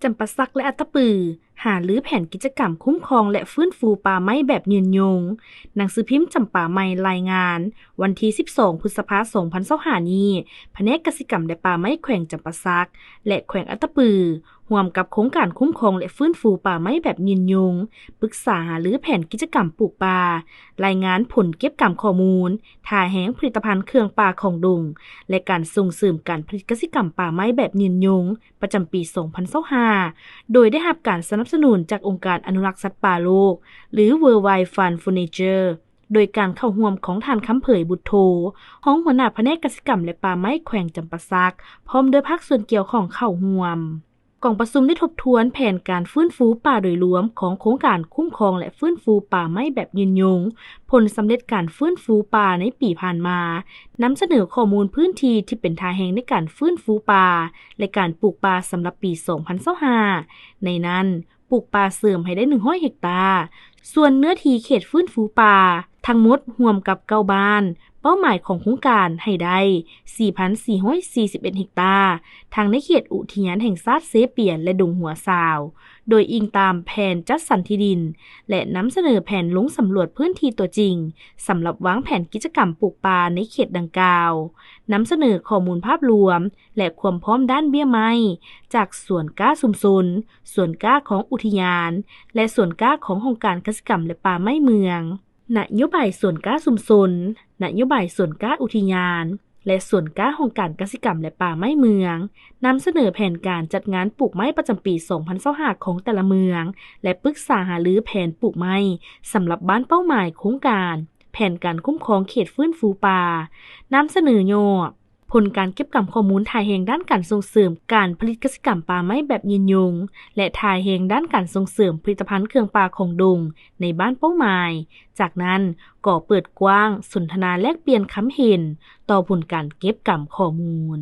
ຈຳປາສັກ ແລະ ອັດຕະປື ຫາລືແຜນກິດຈະກຳຄຸ້ມຄອງ ແລະ ຟື້ນຟູປ່າໄມ້ແບບຍືນຍົງ. ໜັງສືພິມຈຳປາໃໝ່ລາຍງານ ວັນທີສິບສອງ ພຶດສະພາ ສອງພັນຊາວຫ້ານີ້, ພະແນກກະສິກຳ ແລະ ປ່າໄມ້ແຂວງຈຳປາສັກ ແລະ ແຂວງອັດຕະປື ຮ່ວມກັບໂຄງການຄຸ້ມຄອງ ແລະ ຟື້ນຟູປ່າໄມ້ແບບຍືນຍົງ ປຶກສາຫາລືແຜນກິດຈະກຳປູກປ່າ, ລາຍງານຜົນເກັບກຳຂໍ້ມູນ, ທ່າແຮງຜະລິດຕະພັນເຄື່ອງປ່າຂອງດົງ ແລະ ການສົ່ງເສີມການຜະລິດກະສິກຳປ່າໄມ້ແບບຍືນຍົງ ປະຈຳປີສອງພັນຊາວຫ້າ ໂດຍໄດ້ຮັບການສະໜັບສະໜູນຈາກອົງການອະນຸລັກສັດປ່າໂລກ ຫຼື World Wildlife Fund for Nature ໂດຍການເຂົ້າຮ່ວມຂອງທ່ານ ຄຳເຜີຍ ບຸດໂທ ຮອງຫົວໜ້າພະແນກກະສິກຳ ແລະ ປ່າໄມ້ແຂວງຈຳປາສັກ ພ້ອມດ້ວຍພາກສ່ວນກ່ຽວຂ້ອງເຂົ້າຮ່ວມ. ກອງປະຊຸມໄດ້ທົບທວນແຜນການຟື້ນຟູປ່າໂດຍລວມຂອງໂຄງການຄຸ້ມຄອງ ແລະ ຟື້ນຟູປ່າໄມ້ແບບຍືນຍົງ, ຜົນສຳເລັດການຟື້ນຟູປ່າໃນປີຜ່ານມາ, ນຳສະເໜີຂໍ້ມູນພື້ນທີ່ທີ່ເປັນທ່າແຮງໃນການຟື້ນຟູປ່າ ແລະ ການປູກປ່າສຳລັບປີສອງພັນຊາວຫ້າ ໃນນັ້ນ ປູກປ່າເສີມໃຫ້ໄດ້ໜຶ່ງຮ້ອຍເຮັກຕາ, ສ່ວນເນື້ອທີ່ເຂດຟື້ນຟູປ່າທັງໝົດຮວມກັບເກົ້າບ້ານ, ເປົ້າໝາຍຂອງໂຄງການໃຫ້ໄດ້ສີ່ພັນສີ່ຮ້ອຍສີ່ສິບເອັດເຮັກຕາ, ທັງໃນເຂດອຸທິຍານແຫ່ງຊາດເຊປຽນ ແລະ ດົງຫົວຊາວ, ໂດຍອີງຕາມແຜນຈັດສັນທີ່ດິນ ແລະ ນຳສະເໜີແຜນລົງສຳຫຼວດພື້ນທີ່ຕົວຈິງ ສຳລັບວາງແຜນກິດຈະກຳປູກປ່າໃນເຂດດັ່ງກ່າວ, ນຳສະເໜີຂໍ້ມູນພາບລວມ ແລະ ຄວາມພ້ອມດ້ານເບ້ຍໄມ້ ຈາກສວນກ້າຊຸມຊົນ, ສວນກ້າຂອງອຸທິຍານ ແລະ ສວນກ້າຂອງຫ້ອງການກະສິກຳ ແລະ ປ່າໄມ້ເມືອງ, ນະໂຍບາຍສວນກ້າຊຸມຊົນ, ນະໂຍບາຍສວນກ້າອຸທິຍານ ແລະ ສວນກ້າຫ້ອງການກະສິກຳ ແລະ ປ່າໄມ້ເມືອງ, ນຳສະເໜີແຜນການຈັດງານປູກໄມ້ປະຈຳປີສອງພັນຊາວຫ້າຂອງແຕ່ລະເມືອງ ແລະ ປຶກສາຫາລືແຜນປູກໄມ້ສຳລັບບ້ານເປົ້າໝາຍໂຄງການ, ແຜນການຄຸ້ມຄອງເຂດຟື້ນຟູປ່າ, ນຳສະເໜີຍໍ ຜົນການເກັບກຳຂໍ້ມູນທ່າແຮງດ້ານການສົ່ງເສີມການຜະລິດກະສິກຳປ່າໄມ້ແບບຍືນຍົງ ແລະ ທ່າແຮງດ້ານການສົ່ງເສີມຜະລິດຕະພັນເຄື່ອງປ່າຂອງດົງໃນບ້ານເປົ້າໝາຍ. ຈາກນັ້ນກໍເປີດກວ້າງສົນທະນາແລກປ່ຽນຄຳເຫັນຕໍ່ຜົນການເກັບກຳຂໍ້ມູນ.